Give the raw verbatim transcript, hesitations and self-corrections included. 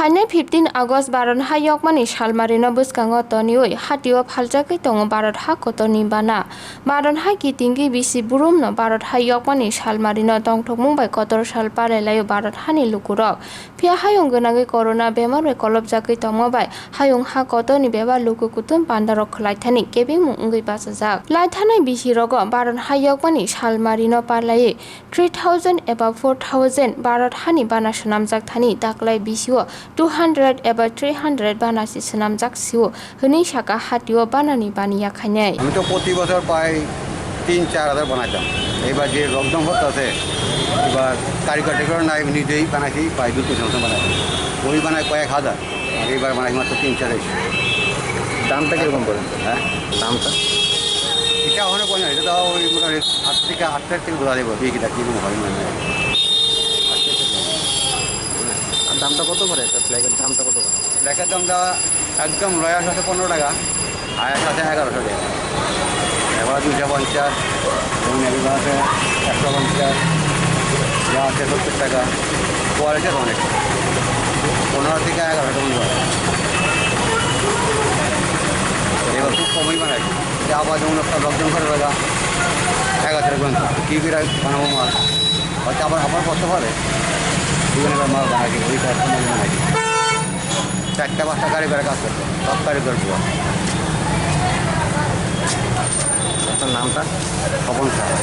Phainai fifteen August Bharat hai yokmani salmarino bwskango toniwi hatio phaljagwi tongo Bharat ha kotorni bana. Bharat hai kitingwi bisi burumno Bharat hai yokmani salmarino tongthokmung bai kotor sal palailaio Bharat hani lukurok. Phiya hayung gwnangwi corona bemar bai kolopjagwi tongma bai hayung ha kotorni bebak luku kutung pandarok khwlaithani kebengmung wngwi bachajak. Laithanai bisirogo Bharat hai yokmani salmarino palaiwi three thousand eba four thousand Bharat hani bana swnamjak thani, taklai bisio two hundred eba three hundred bana se swnamjak sio, hwnwi saka hatio banani bani yakhainai. আমি তো প্রতি বছর প্রায় তিন চার হাজার বানাইতাম। এবার যে লকডাউন হতে আছে, এবার কারিগর টেরিগর নাই, নিজেই বানাইছি, প্রায় দুই তিনশো মতো বানাইছি। ওই বানায় কয়েক হাজার, আর এবার বানাইছি মাত্র তিন চার। দামটা কিরকম পড়ে? হ্যাঁ? দামটা? এটা অনেক কম, এটা তো ওই মোটামুটি আট থেকে আট হাজার থেকে ধরা দেবো, দেখি এটা কিরকম হয় মানে। আর দামটা কত করে একটা ফ্ল্যাগের দামটা কত করে? ফ্ল্যাগের দামটা একদম লয়ার আছে পনেরো টাকা, আর একটা আছে এগারোশো টাকা। এবার দুইশো পঞ্চাশ, এবং এগুলো আছে একশো পঞ্চাশ, যা আছে সত্তর টাকা। কোয়ালিটি অনেক, পনেরো থেকে এগারোশো টাকা মতো। এবার খুব কমই বানায়। যে আবার যেমন একটা লকডাউন করে রাখা, এগারো তারিখ পর্যন্ত কী বিরাট বানাবো মাল, হয়তো আবার আবার করতে পারে। বিভিন্ন মাল বানাই, ওই কয়েকটা মাল বানাই। চারটা পাঁচটা কারিগর কাজ করতো, সব কারিগর বুয়া। আপনার নামটা? স্বপন সাহা।